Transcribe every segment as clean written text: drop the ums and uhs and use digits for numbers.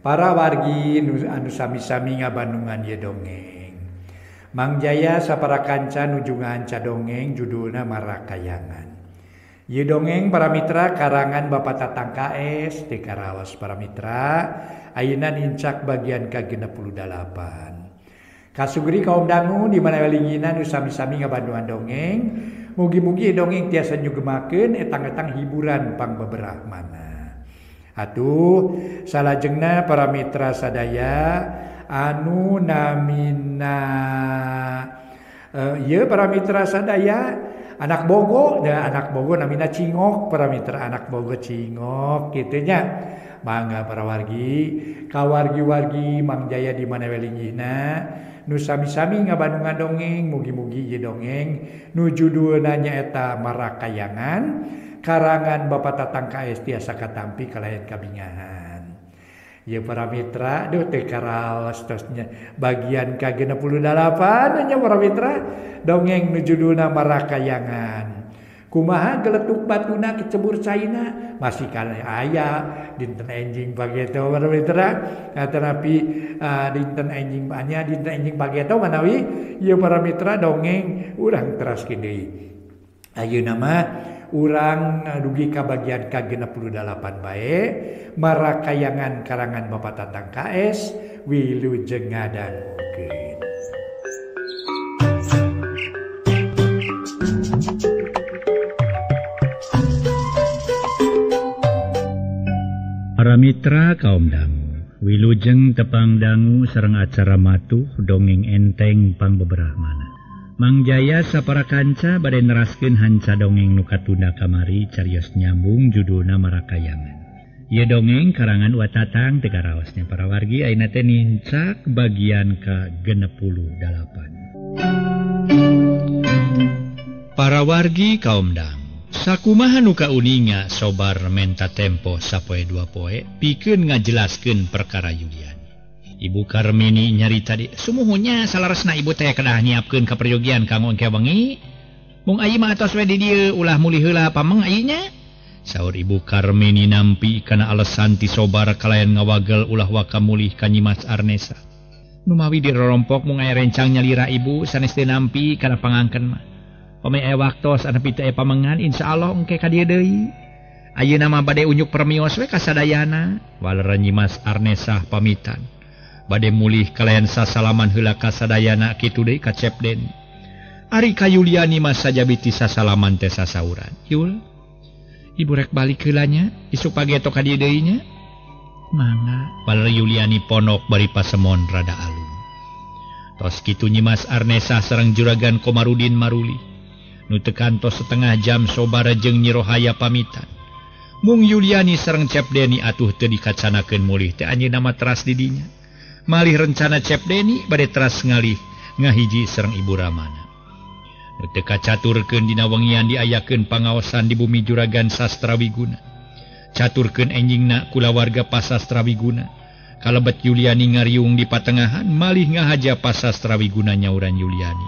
Para wargi anu sami-sami ngabandungan ye dongeng. Mang Jaya sapara kanca nuju ngahanca dongeng judulna Marakayangan. Ye dongeng para mitra karangan Bapak Tatang KS di Karawas para mitra ayeuna nincak bagian ka-68. Kasugri kaum dangu di mana linginan nu sami-sami ngabandungan dongeng, mugi-mugi dongeng tiasa nyugemakeun etang-etang hiburan pangbeberahmana. Atuh salajengna para mitra sadaya anu namina ieu para mitra sadaya anak Bogo da anak Bogo namina Cingok para mitra anak Bogo Cingok kitu nya. Mangga para wargi kawargi-wargi Mang Jaya di mana welinggihna nu sami-sami ngabandungan dongeng mugi-mugi ieu dongeng nu judulna nyaeta Marakayangan karangan Bapak Tatang KS tiasa katampi kalayan kabingahan. Ieu para mitra duh teu karaos tos nya bagian ka-68 nya para mitra dongeng nu judulna Marakayangan. Kumaha geletuk batuna kecebur caina masih kana aya dinten enjing pageto para mitra tetapi dinten enjing nya dinten enjing pageto manawi ieu para mitra dongeng urang teraskeun deui. Ayeuna mah urang dugi ka bagian ka-68 bae Marakayangan karangan Bapak Tatang KS wilujeng ngadangukeun. Para mitra kaum dangu, wilujeng tepang dangu sareng acara matuh dongeng enteng pangbeberahmana. Mang Jaya sapara kanca bade neraskeun hanca dongeng nu katunda kamari carios nyambung judulna Marakayangan. Ieu dongeng karangan Wa Tatang teu karaosnya para wargi ayeuna teh nincak bagian ka-68. Para wargi kaum dangu, sakumaha nu kauninga sobar menta tempo sapoe dua poe pikeun ngajelaskeun perkara Yuliani. Ibu Karmini nyarita di sumuhunya salaresna ibu teh kedah nyiapkeun kaperyogian kanggo engke wengi. Mung ayi mah atos we di dieu ulah mulih heula pameng ayinya. Saur Ibu Karmini nampi kana alesan ti sobar kalayan ngawagel ulah waka mulih ka Nyimas Arnesa. Numawi dirorompok mung aya rencang nyalira ibu sanes teu nampi kana pangangken mah. Pami aya waktos anapi teu aya pamengan insyaallah engke ka dieu deui. Ayeuna mah bade unjuk permios we ka sadayana. Walera Nyimas Arnesa pamitan. Bade mulih kalayan sasalaman heula ka sadayana kitu deui ka Cep Den. Ari ka Yuliani mah sajabiti sasalaman teh sasauran. Yul, ibu rek balik heula nya, isuk pageto ka dieu deui nya. Mangga. Walera Yuliani ponok bari pasemon rada alum. Tos kitu Nyimas Arnesa sareng Juragan Komarudin maruli. Nu teu kantos setengah jam sobara jeung Nyi Rohaya pamitan. Mung Yuliani sareng Cep Deni atuh teu dikacanakeun mulih teh anjeunna mah teras di dinya. Malih rencana Cep Deni bade teras ngalih ngahiji sareng Ibu Ramana. Nu teu kacaturkeun dina wengian diayakeun pangaosan di bumi Juragan Sastrawiguna. Caturkeun enjingna kulawarga Pasastrawiguna. Kalebet Yuliani ngariung di patengahan malih ngahaja Pasastrawiguna nyauran Yuliani.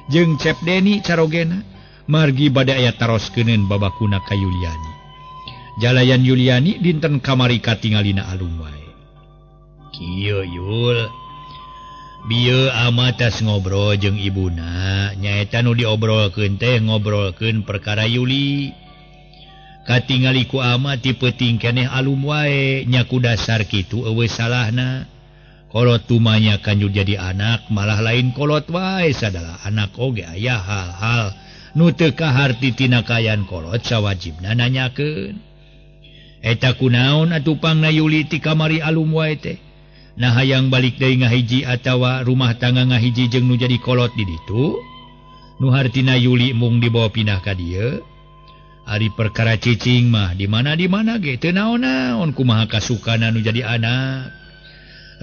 Jeung Cep Deni carogena margi bade aya taroskeuneun babakuna ka Yuliani. Jalayan Yuliani dinten kamari katingalina alum wae. Kieu Yul, bieu ama tas ngobrol jeung ibuna, nyaeta nu diobrolkeun teh ngobrolkeun perkara Yuli. Katingali ku ama ti peuting keneh alum wae, nya ku dasar kitu eueuh salahna. Kolot tumanya kanju jadi anak malah lain kolot wae sadalah anak oge aya hal-hal nu teu kaharti tina kaayaan kolot sawajibna nanyakeun. Eta kunaon atuh pangna Yuli ti kamari alum wae teh. Nah hayang balik deui ngahiji atawa rumah tangga ngahiji jeung nu jadi kolot di ditu. Nu hartina Yuli mung dibawa pindah ka dieu. Ari perkara cicing mah di mana-di mana ge teu naon-naon kumaha kasukana nu jadi anak.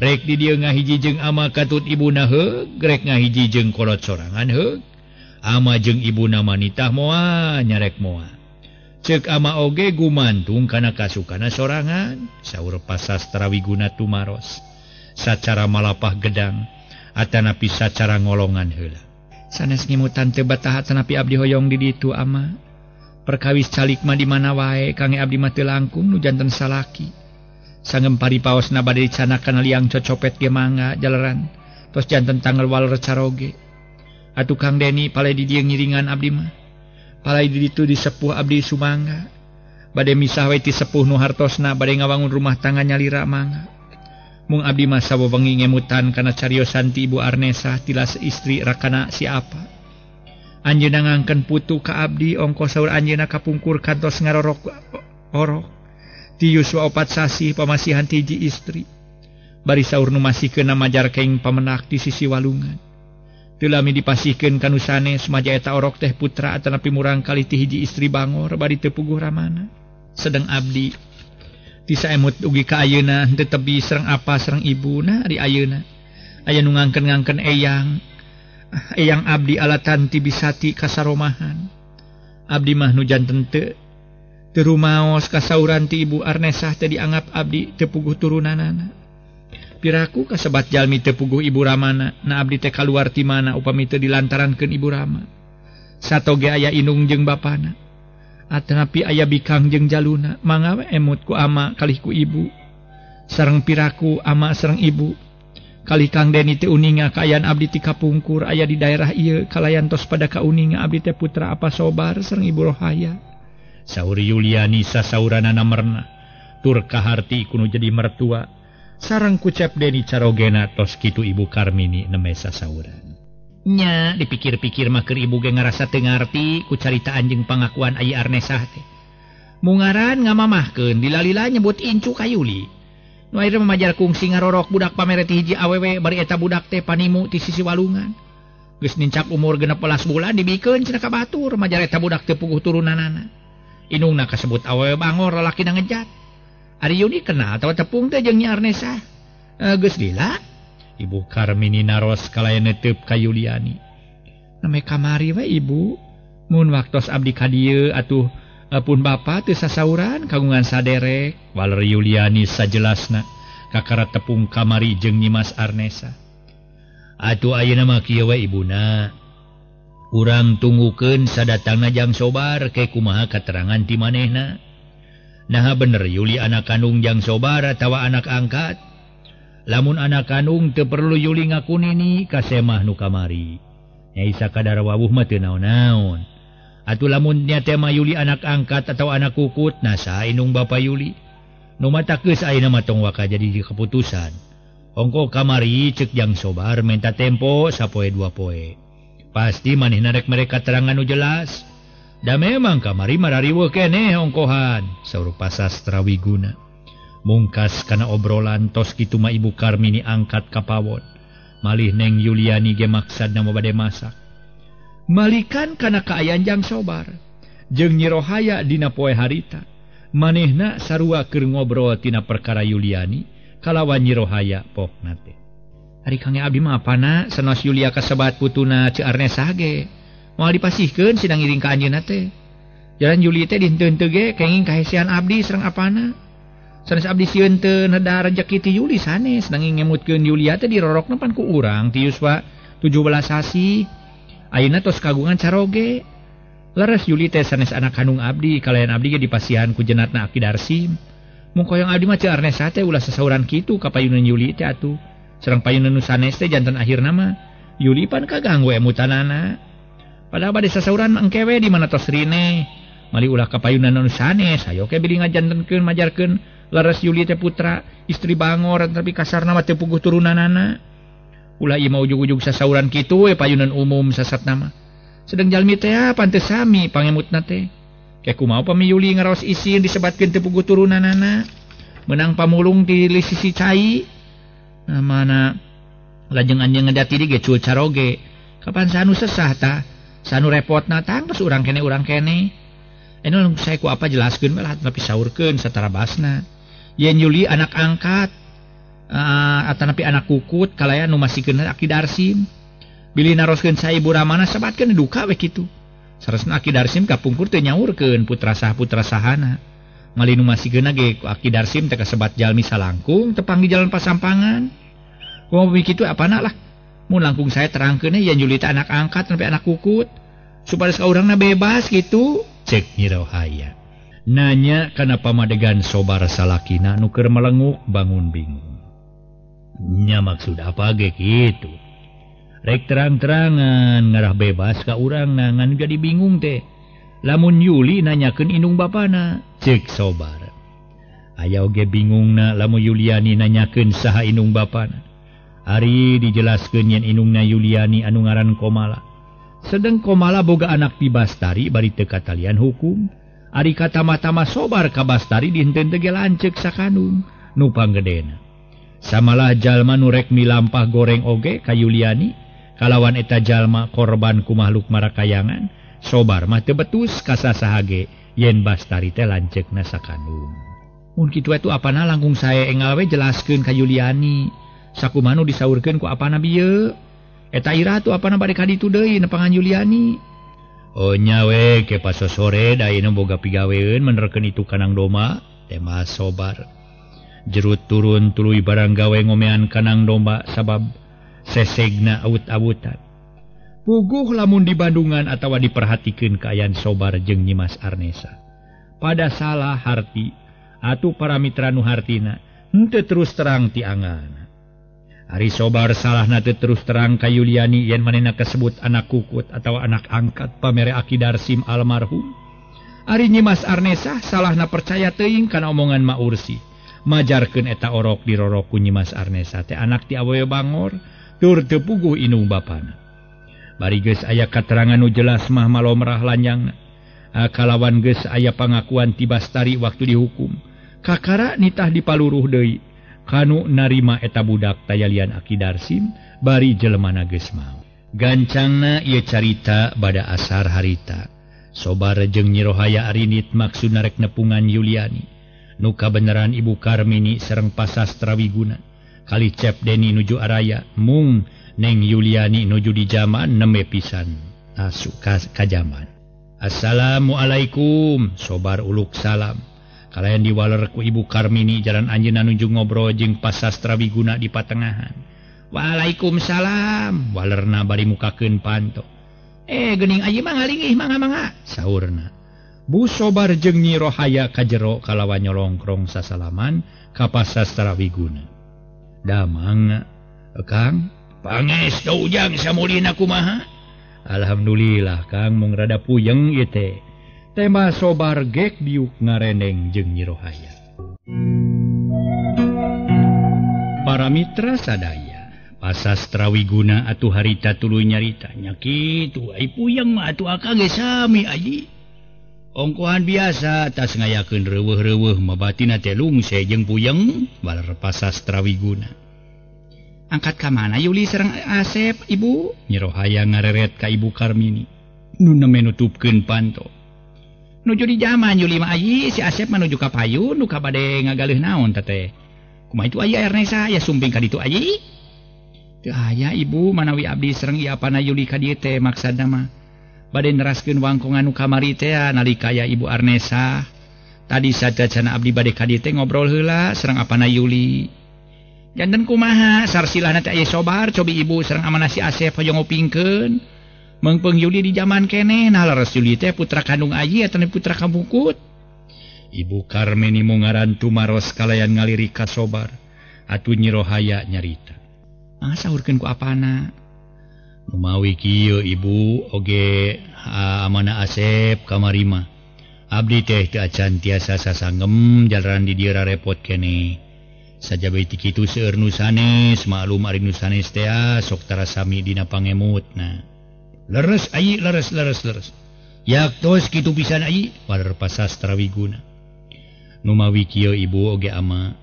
Rek di dieu ngahiji jeung ama katut ibuna heug, rek ngahiji jeung kolot sorangan heug. Ama jeung ibuna manitah moa nyarek moa. Ceuk ama oge gumantung kana kasukana sorangan, saur Pasastrawiguna tumaros. Sacara malapah gedang atanapi sacara ngolongan heula. Sanes ngimutan teu betah atanapi abdi hoyong di ditu ama. Perkawis calik mah di mana wae kangge abdi mah teu langkung nu janten salaki. Sangem paripaosna bade dicanak kana liang cocopet ge mangga jalaran. Tos janten tanggal waler caroge. Atuh Kang Deni palai di dieu ngiringan abdi mah. Palai di ditu disepuh abdi sumangga. Bade misah we ti sepuh nu hartosna bade ngawangun rumah tangga nyalira mangga. Mung abdi mah sawewengi ngemutan kana cariosan ti Ibu Arnesa tilas istri rakana si apa. Anjeunna ngangkeun putu ka abdi ongko saur anjeunna kapungkur kantos ngarorok orok. Ti yuswa 4 sasih pamasihan ti hiji istri. Bari saur nu masihkeun majar keng pamenak di sisi walungan. Teu lami dipasihkeun ka nu sanes maja eta orok teh putra atanapi murangkali ti hiji istri bangor bari teu puguh ramana. Sedeng abdi ti saemut ugi ka ayeuna henteu tebi sareng apa sareng ibuna di ayeuna. Aya nu ngangkeun-ngangkeun eyang. Eyang abdi alatan ti bisati kasaromahan. Abdi mah nu janten teu rumaos kasauran ti Ibu Arnesah teh dianggap abdi teu puguh turunanana. Piraku kasebat jalmi teu puguh Ibu Ramana, na abdi teh kaluar ti mana upami teu dilantarankeun Ibu Rama. Satoge aya indung jeung bapana. Atanapi aya bikang jeung jaluna, mangga we emut ku ama kalih ku ibu. Sareng piraku ama sareng ibu. Kalih Kang Deni teu uninga kaayaan abdi ti kapungkur aya di daerah ieu kalayan tos pada kauninga abdi teh putra apa sobar sareng Ibu Rohaya. Saur Yuliani sasauranana merna tur kaharti kuno jadi mertua. Sareng kucep Deni carogena tos kitu Ibu Karmini neme sasauran. Nya dipikir-pikir mah keur ibu ge ngarasa teu ngarti ku carita anjing pangakuan Ayi Arnesah teh. Mungaran ngamamahkeun dilalila nyebut incu ka Yuli. Nu akhirna mamajar kungsi ngarorok budak pamere ti hiji awewe bari eta budak teh panimu ti sisi walungan. Geus nincak umur 16 bulan dibikeun cenah ka batur majar eta budak teu puguh turunanana. Indungna kasebut awewe bangor lalakina ngejat. Ari Yuni kenal atawa tepung teh jeung Nyi Arnesah. Geus lila. Ibu Karmini naros kalayan netep ka Yuliani. Name kamari we ibu. Mun waktos abdi ka dieu atuh pun bapa teu sasauran kagungan saderek. Waler Yuliani sajelasna kakara tepung kamari jeung Nyimas Arnesa. Atuh ayeuna mah kieu we ibuna. Urang tunggukeun sadatangna jang sobar ke kumaha katerangan ti manehna. Naha bener Yuli anak kandung jang sobar atawa anak angkat. Lamun anak kandung teu perlu Yuli ngakunini ka semah nu kamari. Nyai sakadar wawuh mah teu naon-naon. Atuh lamun nya teh mah Yuli anak angkat atau anak kukut, nah saha indung bapa Yuli. Nu matak geus ayeuna mah tong waka jadi keputusan. Ongko kamari ceuk jang sobar menta tempo sapoe dua poe. Pasti manehna rek mere katerangan nu jelas. Da memang kamari marariweuh keneh ongkohan, saur Pasastra Wiguna. Mungkas kana obrolan tos kitu mah Ibu Karmini angkat ka pawon. Malih Neng Yuliani ge maksadna mah bade masak. Malikan kana kaayaan jang sobar jeung Nyi Rohaya dina poe harita. Manehna sarua keur ngobrol tina perkara Yuliani kalawan Nyi Rohaya pokna teh. Ari Kang abdi mah apana sanos Yulia kasebat putuna Ceu Arnesah ge. Moal dipasihkeun sidang ngiring ka anjeunna teh. Jalan Yuli teh dihenteu-henteu ge kenging kahesean abdi sareng apana. Sanes abdi sieun teu neda rejeki ti Yuli sanes nanging ngemutkeun Yulia teh dirorokna pan ku urang ti yuswa 17 sasih. Ayeuna tos kagungan caroge. Leres Yuli teh sanes anak kandung abdi kalayan abdi ge dipasihan ku jenatna Aki Darsim. Mung koyong abdi mah Ceu Arnesah teh ulah sasauran kitu ka payunan Yuli teh atuh. Sareng payunan nu sanes teh janten akhirna mah Yuli pan kaganggu emutanana. Padahal bade sasauran mah engke we di mana tos rine. Mali ulah ka payunan nu sanes hayo ke bilih ngajantenkeun majarkeun leres Yuli teh putra istri bangor tapi kasarna mah teu puguh turunanana. Ulah ieu mah ujug-ujug sasauran kitu we payunan umum sasatna mah. Sedeng jalmi teh pantes sami pangemutna teh. Ke kumaha pami Yuli ngaraos isin disebatkeun teu puguh turunanana. Menang pamulung ti sisi cai. Nah, mana lajeng anjeun ngedati di ge cul caroge. Kapan sanu sesah tah? Sanu repotna tah geus urang kene. Anu saya ku apa jelaskeun we lah tapi saurkeun satara basna. Yen Yuli anak angkat atanapi anak kukut kalayan nu masikeun Aki Darsim. Bilih naroskeun sa Ibu Ramana sebatkeun duka we kitu. Saresna Aki Darsim kapungkur teu nyaurkeun putra sah putra sahana. Mali nu masikeun ge ku Aki Darsim teh kasebat jalmi salangkung tepang di jalan pasampangan. Kumaha kitu apana lah. Mun langkung saya terangkeun yen Yuli teh anak angkat sampai anak kukut supaya saurangna bebas gitu. Cek Nyi Rohaya. Nanya kana pamadegan Sobar salakina nu keur melenguk bangun bingung. Nya maksud apa ge kitu? Rek terang-terangan ngarah bebas ka urang ngan jadi bingung teh. Lamun Yuli nanyakeun indung bapana, ceuk Sobar. Aya oge bingungna lamun Yuliani nanyakeun saha indung bapana. Ari dijelaskeun yen indungna Yuliani anu ngaran Komala. Sedeng Komala boga anak ti Bastari bari teu katalian hukum. Ari katama-tama Sobar ka Bastari dinten teh ge lanceuk sakanung nu panggedena. Samalah jalma nu rek milampah goreng oge ka Yuliani kalawan eta jalma korban ku makhluk marakayangan. Sobar mah teu betus ka sasaha ge yen Bastari teh lanceukna sakanung. Mun kitu atuh apana langkung sae engal we jelaskeun ka Yuliani. Sakumaha nu disaurkeun ku apana bieu? Eta ira atuh apana bade ka ditu deui nepangan Yuliani. Oh nya we ke pasosore da ayeuna boga pigaweun menerkeun itu kanang domba tema Sobar. Jerut turun tuluy barang gawe ngomean kanang domba sabab sesegna awut-awutan. Puguh lamun di Bandungan atawa diperhatikeun kaayaan Sobar jeung Nyimas Arnesa. Pada salah harti atuh para mitra nu hartina henteu terus terang ti angan. Ari Sobar salahna teu terus terang ka Yuliani yen manehna kasebut anak kukut atawa anak angkat pamere Aki Darsim almarhum. Ari Nyimas Arnesa salahna percaya teuing kana omongan Ma Ursi. Majarkeun eta orok dirorok ku Nyimas Arnesa teh anak ti awewe bangor tur teu puguh indung bapana. Bari geus aya katerangan nu jelas mah malomrah lanjangna. Kalawan geus aya pangakuan ti Bastari waktu dihukum. Kakara nitah dipaluruh deui. Kanu narima eta budak tayalian Aki Darsim bari jelemana geus mau. Gancangna ieu carita bada asar harita. Sobar jeung Nyi Rohaya arinit maksudna rek nepungan Yuliani. Nu kabeneran Ibu Karmini sareng Pasastra Wiguna. Kali Cep Deni nuju araya mung Neng Yuliani nuju di jaman neme pisan asu ka jaman. Assalamualaikum Sobar uluk salam. Kalayan diwaler ku Ibu Karmini jalan anjeunna nuju ngobrol jeung Pasastra Wiguna di patengahan. Waalaikumsalam walerna bari mukakeun panto. Geuning ayeuna mah ngalingih mangga-mangga saurna. Bu Sobar jeung Nyi Rohaya ka jero kalawan nyolongkrong sasalaman ka Pasastra Wiguna. Damang Kang pangestu ujang samulina kumaha? Alhamdulillah Kang mung rada puyeng ieu teh. Tema Sobar gek diuk ngareneng jeung Nyi Rohaya. Para mitra sadaya, Pasastra Wiguna atuh harita tuluy nyarita nya kitu ai puyeng mah atuh akang ge sami aji. Ongkohan biasa tas ngayakeun reuweuh-reuweuh mah batina teh lungse jeung puyeng baler Pasastra Wiguna. Angkat ka mana Yuli sareng Asep ibu? Nyi Rohaya ngareret ka Ibu Karmini nu neme nutupkeun panto. Nuju di jaman Yuli mah ayi si Asep mah nuju ka payun nu ka bade ngagaleuh naon teh. Kumaha itu ayi Ernesa ya sumping ka ditu ayi? Teu aya ibu manawi abdi sareng ieu apana Yuli ka dieu teh maksudna mah bade neraskeun wangkongan nu kamari teh nalika aya Ibu Arnesa. Tadi sajajana abdi bade ka dieu teh ngobrol heula sareng apana Yuli. Janten kumaha sarsilahna teh aya Sobar cobi ibu sareng amanah si Asep hoyong ngopingkeun. Meungpeung Yuli di jaman keneh nah leres Yuli teh putra kandung ayi atawa putra kamukut. Ibu Karmini mungaran tumaros kalayan ngalirik ka Sobar. Atuh Nyi Rohaya nyarita. Ah saurkeun ku apana? Numawi kieu ibu oge amanah Asep kamari mah. Abdi teh teu acan tiasa sasanggem jalaran di dieu rarepot keneh. Sajabe ti kitu seueur nu sanes maklum ari nu sanes teh sok tarasami dina pangemutna. Leres ayi leres leres leres. Yaktos kitu pisan ayi waler Pasastra Wiguna. Numawi kieu ibu oge ama.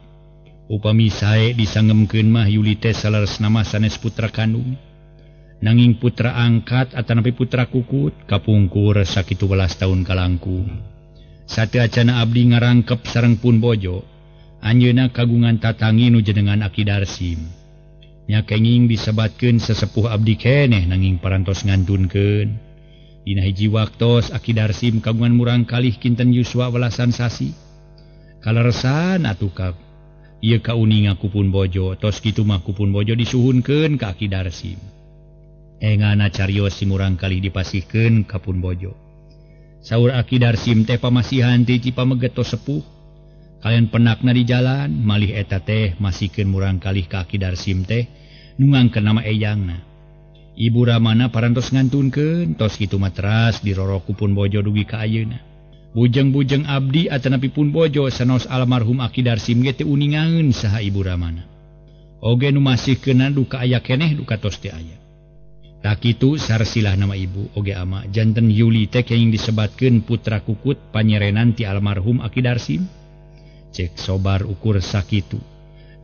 Upami sae disangemkeun mah Yuli teh saleresna mah sanes putra kandung. Nanging putra angkat atanapi putra kukut kapungkur sakitu welas taun kalangkung. Sateu acana abdi ngarangkep sareng pun bojo. Anjeunna kagungan tatangi nu jenengan Aki Darsim. Nya kenging disebatkeun sesepuh abdi keneh nanging parantos ngantunkeun. Dina hiji waktos Aki Darsim kagungan murang kalih kinten yuswa welasan sasi. Kaleresan atuh ka ieu kauninga ku pun bojo, tos kitu mah ku pun bojo disuhunkeun ka Aki Darsim. Engana carios si murang kalih dipasihkeun ka pun bojo. Saur Aki Darsim teh pamasihan ti Cipameget tos sepuh. Kalian penakna di jalan malih eta teh masikeun murang kalih ka Aki Darsim teh nu ngangkeun nama eyangna. Ibu Ramana parantos ngantunkeun tos kitu mah teras dirorok ku pun bojo dugi ka ayeuna. Bujeng-bujeng abdi atanapi pun bojo sanaos almarhum Aki Darsim ge teu uningaeun saha Ibu Ramana. Oge nu masihkeunna duka aya keneh duka tos teu aya. Tak kitu sarsilah nama ibu oge ama janten Yuli teh kenging disebatkeun putra kukut panyerenan ti almarhum Aki Darsim. Cek Sobar ukur sakitu.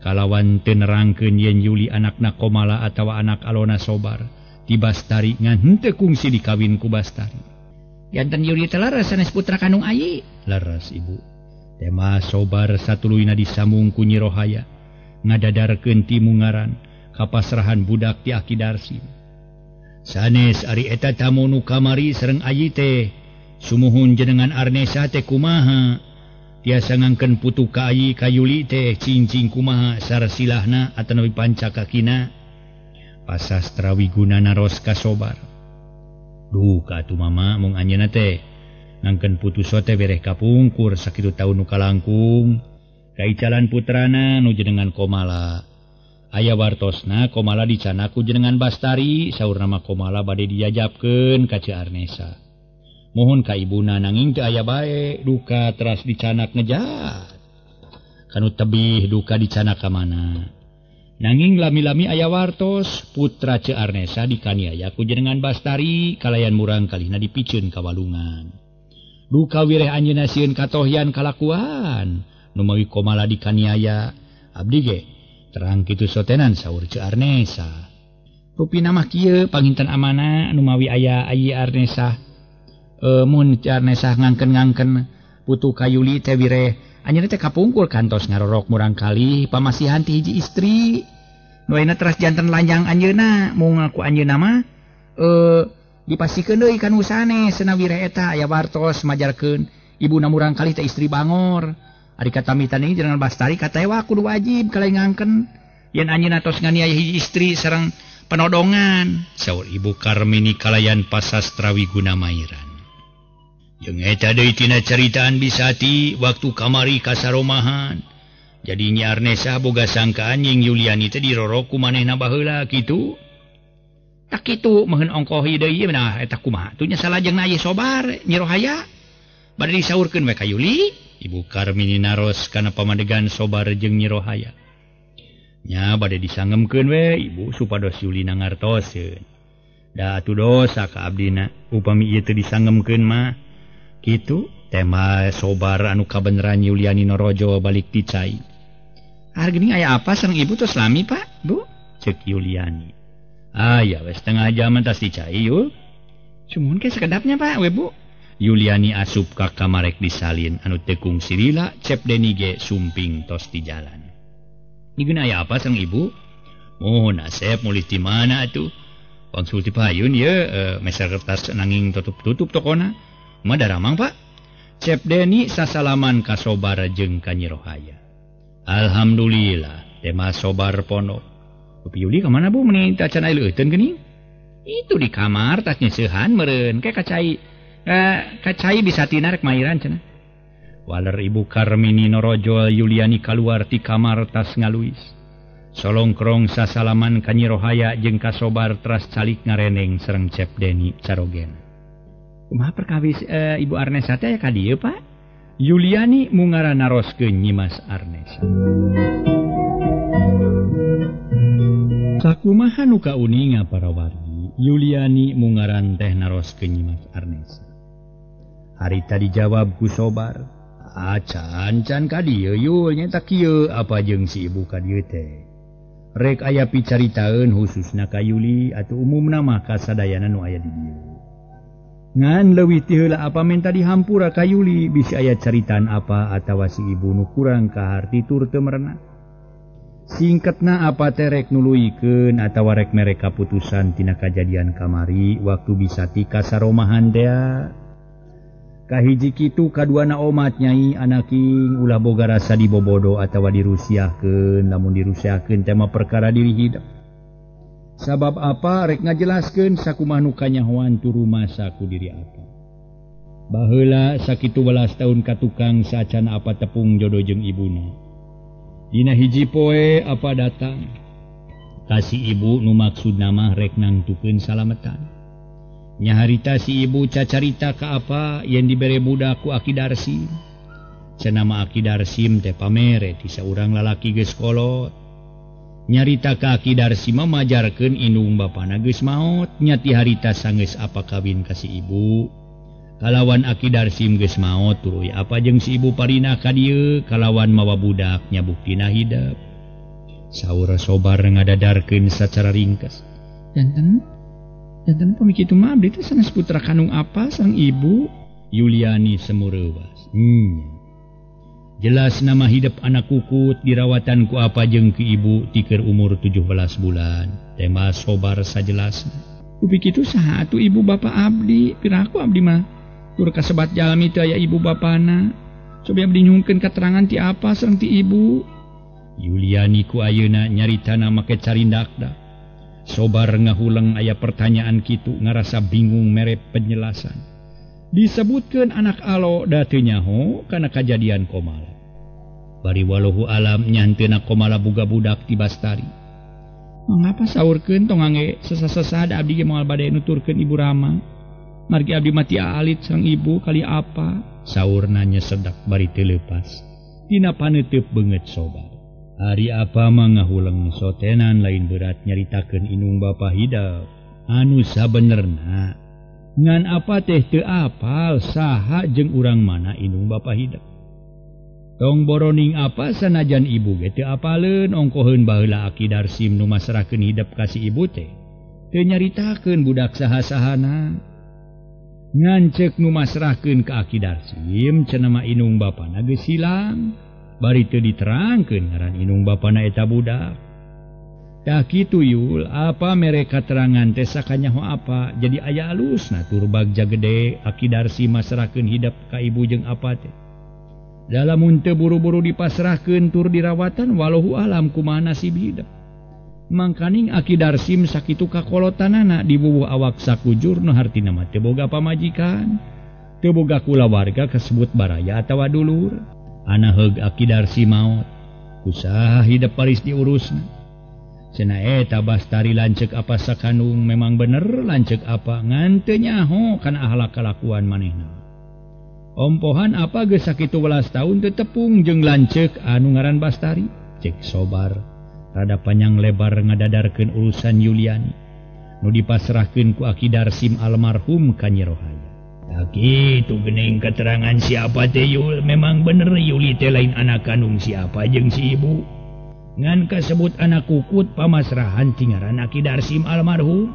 Kalawan teu nerangkeun yen Yuli anakna Komala atawa anak alona Sobar ti Bastari ngan henteu kungsi dikawin ku Bastari. Janten Yuli teh leres sanes putra kandung ayi. Leres ibu. Tema Sobar satuluyna disambung ku Nyi Rohaya ngadadarkeun ti mungaran kapasrahan budak ti Aki Darsim. Sanes ari eta tamu nu kamari sareng ayi teh sumuhun jenengan Arnesa teh kumaha tiasa ngangkeun putu ka ayi ka Yuli teh cincing kumaha sarsilahna atanapi panca kakina. Pasastra Wiguna naros ka Sobar. Duka atuh mama mung anjeunna teh ngangkeun putu sote bereh kapungkur sakitu taun nu kalangkung kaicalan putrana nu jenengan Komala. Aya wartosna Komala dicana ku jenengan Bastari saur nama Komala bade dijajabkeun ka Ceu Arnesa. Mohon ka ibuna nanging teu aya bae duka teras dicanak ngejat. Kanu tebih duka dicanak ka mana. Nanging lami-lami aya wartos putra Ceu Arnesa dikaniaya ku jenengan Bastari kalayan murang kalihna dipiceun ka walungan. Duka wireh anjeunna sieun katohyan kalakuan nu mawi Komala dikaniaya abdi ge terang kitu sotenan saur Ceu Arnesa. Rupina mah kieu panginten amana nu mawi aya ayi Arnesa. Mun Ceu Arnesa ngangken-ngangken putu ka Yuli teh wireh anjeunna teh kapungkur kantos ngarorok murang kalih pamasihan ti hiji istri. Nu ayeuna teras janten lanjang anjeunna mung ngaku anjeunna mah dipasikeun deui ka nu sanes cenah wireh eta aya wartos majarkeun ibuna murang kalih teh istri bangor. Ari katamitan ini jenengan Bastari katawa kudu wajib kalai ngangken yen anjeunna tos nganiaya hiji istri sareng penodongan. Saur Ibu Karmini kalayan pasastra Wiguna mairan. Jeung eta deui tina caritaan Bisati waktu kamari ka saromahan. Jadi Nyi Arnesa boga sangkaan jeung Yuliani teh dirorok ku manehna baheula kitu. Tak kitu meuheun ongkohi deui nah eta kumaha tuh nya salajengna ieu Sobar Nyi Rohaya bade disaurkeun we ka Yuli. Ibu Karmini naros kana pamadegan Sobar jeung Nyi Rohaya. Nya bade disangemkeun we ibu supados Yulina ngartoseun. Da atuh dosa ka abdina upami ieu teu disangemkeun mah. Kitu tema Sobar anu kabeneran Yuliani norojo balik ti cai. Ar geuning aya apa sareng ibu tos lami Pak, Bu? Ceuk Yuliani. Aya we setengah jam tas di cai yul. Sumuhun ke sakedapnya Pak we Bu. Yuliani asup ka kamarek disalin anu tekung sirila Cep Deni ge sumping tos di jalan. Nigeun aya apa sareng ibu? Mohon Asep mulih ti mana atuh? Wangsul ti payun ye meser kertas nanging tutup-tutup tokona. Mah daramang Pak. Cep Deni sasalaman ka Sobar jeung ka Nyi Rohaya. Alhamdulillah tema Sobar pondok. Upi Yuli ka mana Bu meuni teh acan aya leuteun geuning? Itu di kamar tas nyeusehan meureun ke kacai. Kacai bisa tina rek mairan cenah. Waler Ibu Karmini norojol Yuliani kaluar ti kamar tas ngaluis. Solongkrong sasalaman ka Nyi Rohaya jeung ka Sobar teras calik ngareneng sareng Cep Deni carogen. Kumaha perkawis Ibu Arnesa teh ka dieu Pak? Yuliani mungara naroskeun Nyimas Arnesa. Sakumaha nu kauninga para wargi, Yuliani mungaran teh naroskeun Nyimas Arnesa. Harita dijawab ku Sobar, "Acan can ka dieu Yul nya kieu apa jeung si ibu ka dieu teh." Rek aya picaritaeun khususna ka Yuli atuh umumna mah ka sadayana nu aya di dieu. Ngan leuwih ti heula apa menta dihampura ka Yuli bisi aya caritaan apa atawa si ibu nu kurang kaharti tur teu merenah. Singketna apa teh rek nuluykeun atawa rek mere kaputusan tina kajadian kamari waktu Bisati ka saromahan tea. Kahiji kitu kaduana omat nyai anaking ulah boga rasa dibobodo atawa dirusiahkeun lamun dirusiahkeun teh mah perkara diri hidup. Sabab apa rek ngajelaskeun sakumaha nu kanyahoan turu masa ku diri apa. Baheula sakitu welas taun ka tukang saacan apa tepung jodoh jeung ibuna. Dina hiji poe apa datang ka si ibu nu maksudna mah rek nangtukeun salametan. Nyaharita si ibu cacarita ka apa yen dibere budak ku Aki Darsim. Cenah mah Aki Darsim teh pamere ti saurang lalaki geus kolot. Nyarita ka Aki Darsim mah majarkeun indung bapana geus maot, nya ti harita sanggeus apa kawin ka si ibu. Kalawan Aki Darsim geus maot tuluy apa jeung si ibu Parina ka dieu kalawan mawa budak nya buktina hidep. Saur Sobar ngadadarkeun sacara ringkas. Janten janten pami kitu mah abdi teh sanes putra kandung apa sareng ibu? Yuliani semureuwas. Jelas nama hidep anak kukut dirawatan ku apa jeung ki ibu tiker umur 17 bulan. Tema Sobar sajelasna. Kupi kitu saha atuh ibu bapa abdi? Piraku abdi mah tur kasebat jalmi teu aya ibu bapana. Cobi abdi nyungkeun katerangan ti apa sareng ti ibu? Yuliani ku ayeuna nyaritana make carindakda. Sobar ngahuleng aya pertanyaan kitu ngarasa bingung mere penjelasan. Disebutkeun anak alo da teu nyaho kana kajadian Komala. Bari waluhu alam nyanteuna Komala boga budak ti Bastari. Mangapa saurkeun tong ngangge sesa-sesa da abdi ge moal bade nuturkeun Ibu Rama. Margi abdi mati alit sareng ibu kali apa? Saurna nyesedak bari teu leupas. Dina paneuteub beungeut Sobar. Ari apa mah ngahuleng sotenan lain berat nyaritakeun indung bapa hidep anu sabenerna. Ngan apa teh teu apal saha jeung urang mana indung bapa hidep. Tong boroning apa sanajan ibu ge teu apaleun ongkoheun baheula Aki Darsim nu masrahkeun hidep ka si ibu teh. Teu nyaritakeun budak saha-sahana. Ngan ceuk nu masrahkeun ka Aki Darsim cenah mah indung bapana geus hilang. Bari teu diterangkeun ngaran indung bapana eta budak. Tah kitu Yul, apa mere katerangan teh sakanyaho apa jadi aya alusna tur bagja gede Aki Darsim masrahkeun hidep ka ibu jeung apa teh. Da lamun teu buru-buru dipasrahkeun tur dirawatan walahu alam kumaha nasib hidep. Mangkaning Aki Darsim sakitu kakolotanana dibubuh awak sakujur nu hartina mah teu boga pamajikan, teu boga kulawarga kasebut baraya atawa dulur. Ana heug Aki Darsim maot, kusaha hidep paris diurusna. Cenah eta Bastari lanceuk apa sakandung memang bener lanceuk apa ngan teu nyaho kana ahlak kalakuan manehna. Ompohan apa geus sakitu welas taun teu tepung jeung lanceuk anu ngaran Bastari. Cek Sobar rada panjang lebar ngadadarkeun urusan Yuliani nu dipasrahkeun ku Aki Darsim almarhum ka Nyi Rohaya. Tah kitu geuning keterangan siapa teh Yul, memang bener Yuli teh lain anak kandung siapa jeung si ibu. Ngan kasebut anak kukut pamasrahan ti ngaran Aki Darsim almarhum.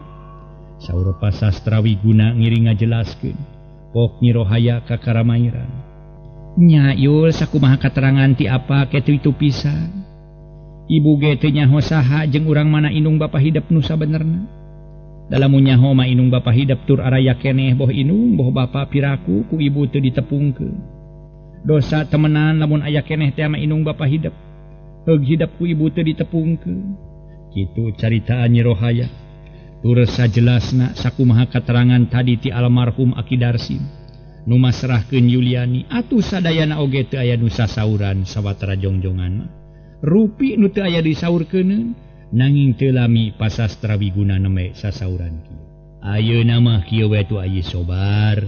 Saur Pasastra Wiguna ngiring ngajelaskeun pok Nyi Rohaya ka karamairan. Nya Yul sakumaha katerangan ti apa kitu itu pisan. Ibu ge teu nyaho saha jeung urang mana indung bapa hidep nu sabenerna. Da lamun nyaho mah indung bapa hidep tur araya keneh boh indung boh bapa piraku ku ibu teu ditepungkeun. Dosa temenan lamun aya keneh teh mah indung bapa hidep. Heug hidep ku ibu teu ditepungkeun. Kitu caritaan Nyi Rohaya. Tur sajelasna sakumaha katerangan tadi ti almarhum Aki Darsim nu masrahkeun Yuliani atuh sadayana oge teu aya nu sasauran sawatara jongjongan mah. Rupi nu teu aya disaurkeuneun nanging teu lami Pasastra Wiguna nembe sasauran kieu. Ayeuna mah kieu we tu Ayi Sobar.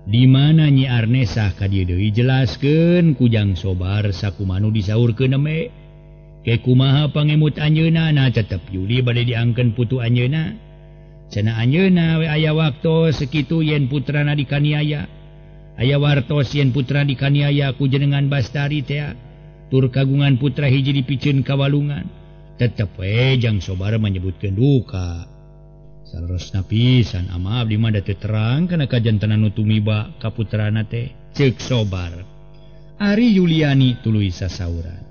Di mana Nyi Arnesah ka dieu deui jelaskeun kujang Sobar sakumaha nu disaurkeun nembe. Ke kumaha pangemut anjeunna na tetep Yuli bade diangkeun putu anjeunna. Cenah anjeunna we aya waktos sakitu yen putrana dikaniaya. Aya wartos yen putra dikaniaya ku jenengan Bastari teh. Tur kagungan putra hiji dipiceun ka walungan. Tetep we jang Sobar menyebutkeun duka. Salerosna pisan ama abdi mah da teu terang kana kajantenan nu tumiba ka putrana teh. Ceuk Sobar. Ari Yuliani tuluy sasauran.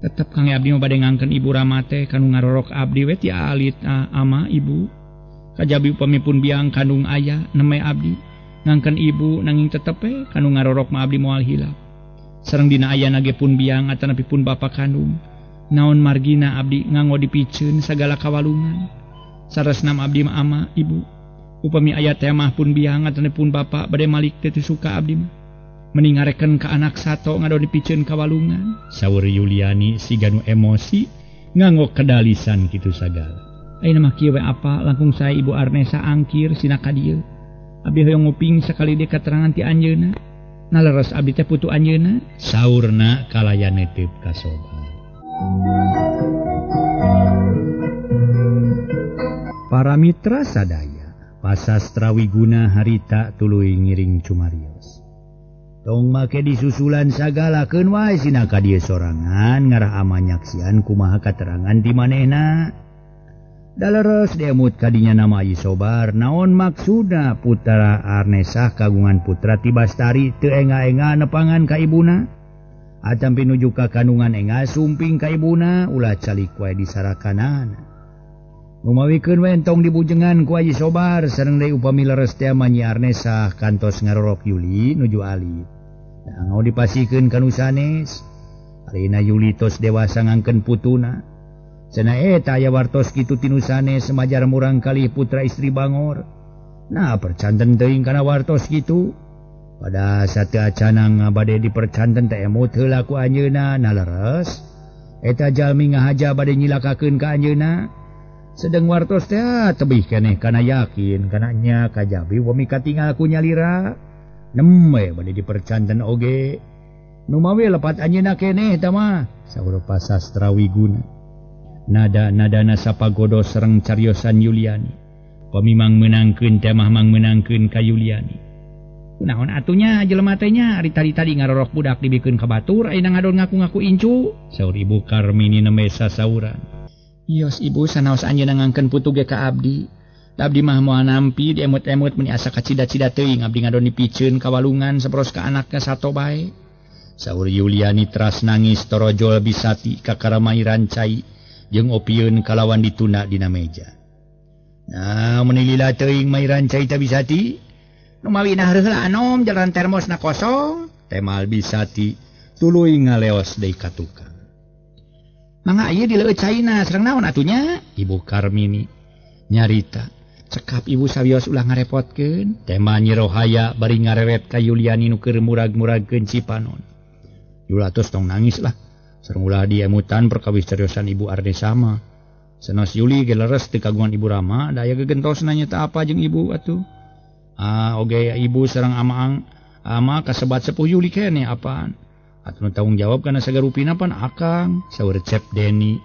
Tetep Kang abdi mah bade ngangkeun Ibu Rama teh kanu ngarorok abdi we ti alit ama ibu. Kajabi upami pun biang kandung aya neme abdi ngangkeun ibu nanging tetep we kanu ngarorok mah abdi moal hilap. Sareng dina ayana ge pun biang atanapi pun bapa kandung. Naon margina abdi nganggo dipiceun sagala kawalungan. Saresna abdi mah ama ibu. Upami aya temah pun biang pun bapak bade malik teh suka abdi mah. Mending ngareken ka anak sato ngadon dipiceun ka walungan. Saur Yuliani siga nu emosi nganggo kedalisan kitu sagala. Ayeuna mah kieu we apa langkung sae Ibu Arnesa angkir sina ka dieu. Abdi hoyong nguping sakali deui katerangan ti anjeunna. Naleres abdi teh putu anjeunna. Saurna kalayan netep ka Sobar. Para mitra sadaya, pasastra wiguna harita tuluy ngiring cumarios. Tong make disusulan sagala keun wae sina ka dieu sorangan ngarah ama nyaksian kumaha katerangan di manehna. Daleres diemut kadinya nama Ayi Sobar naon maksudna putra Arnesah kagungan putra ti Bastari teu enga-enga nepangan ka ibuna. Atampi nuju ka kandungan enga sumping ka ibuna ulah calik wae disarakanana. Lumawikeun we entong dibujengan ku Ayi Sobar sareng deui upami leres teh Nyi Arnesah kantos ngarorok Yuli nuju alit. Nah, ngau dipasihkeun ka nu sanes. Arina Yuli tos dewasa ngangkeun putuna. Cenah eta aya wartos kitu ti nu sanes semajar murang kalih putra istri bangor. Nah, percanten teuing kana wartos kitu. Pada sateuacanang bade dipercanten teh emut heula ku anjeunna nah leres. Eta jalmi ngahaja bade nyilakakeun ka anjeunna. Sedeng wartos teh tebih keneh kana yakin kana nya kajabi wami katingal ku nyalira nembe bade dipercanten oge nu mawe lepat anjeunna keneh eta mah saur pasastra wiguna. Nada-nadana sapagodo sareng cariosan Yuliani pamimang meunangkeun teh mah mang meunangkeun ka Yuliani. Kunaon atunya jelema teh nya ari tadi-tadi ngarorok budak dibikeun ka batur ayeuna ngadon ngaku-ngaku incu saur Ibu Karmini nembe sasauran. Ios ibu sanaos anjeunna ngangkeun putu ge ka abdi. Da abdi mah moal nampi diemut-emut meuni asa kacida-cida teuing abdi ngadon dipiceun ka walungan saperos ka anakna sato bae. Saur Yuliani teras nangis torojol bisati kakara mairan cai jeung opieun kalawan dituna dina meja. Nah meuni lila teuing mairan cai teh bisati. Nu mawi nah heula anom jalan termosna kosong. Temal bisati tuluy ngaleos deui ka tukang. Mangga ieu dileueut caina sareng naon atunya? Ibu Karmini nyarita. Cekap ibu sawios ulah ngarepotkeun. Tema Nyi Rohaya bari ngareret ka Yuliani nu keur murag-muragkeun cipanon. Yulatos tong nangis lah. Sareng ulah diemutan perkawis cariosan Ibu Arnesa mah. Sanes Yuli ge leres teu kagungan Ibu Rama da aya gegentosna nya teu apa jeung ibu atuh. Ah oge ibu sareng amaang ama kasebat sepuh Yuli keneh apaan. Atuh nu tanggung jawab kana sagarupina pan akang saur Cep Deni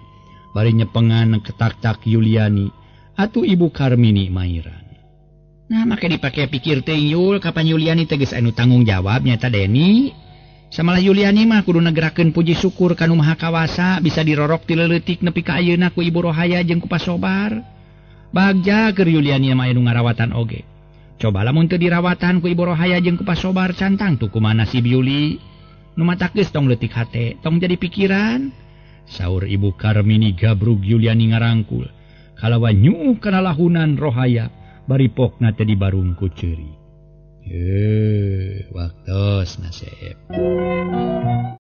bari nyepengan ketak-tak Yuliani atuh Ibu Karmini mairan. Nah make dipake pikir teh Yul kapan Yuliani teh geus anu tanggung jawab nyata Deni. Samalah Yuliani mah kudu negerakeun puji syukur ka nu Maha Kawasa bisa dirorok ti leutik nepi ka ayeuna ku Ibu Rohaya jeung ku Pasobar. Bagja keur Yuliani mah anu ngarawatan oge. Coba lamun teu dirawatan ku Ibu Rohaya jeung ku Pasobar cantang tuh kumaha nasib Yuli. Nu matak geus tong leutik hate, tong jadi pikiran. Saur Ibu Karmini gabrug Yuliani ngarangkul. Kalawan nyuuh kana lahunan Rohaya bari pokna teh dibarung ku ceuri. Waktos nasib.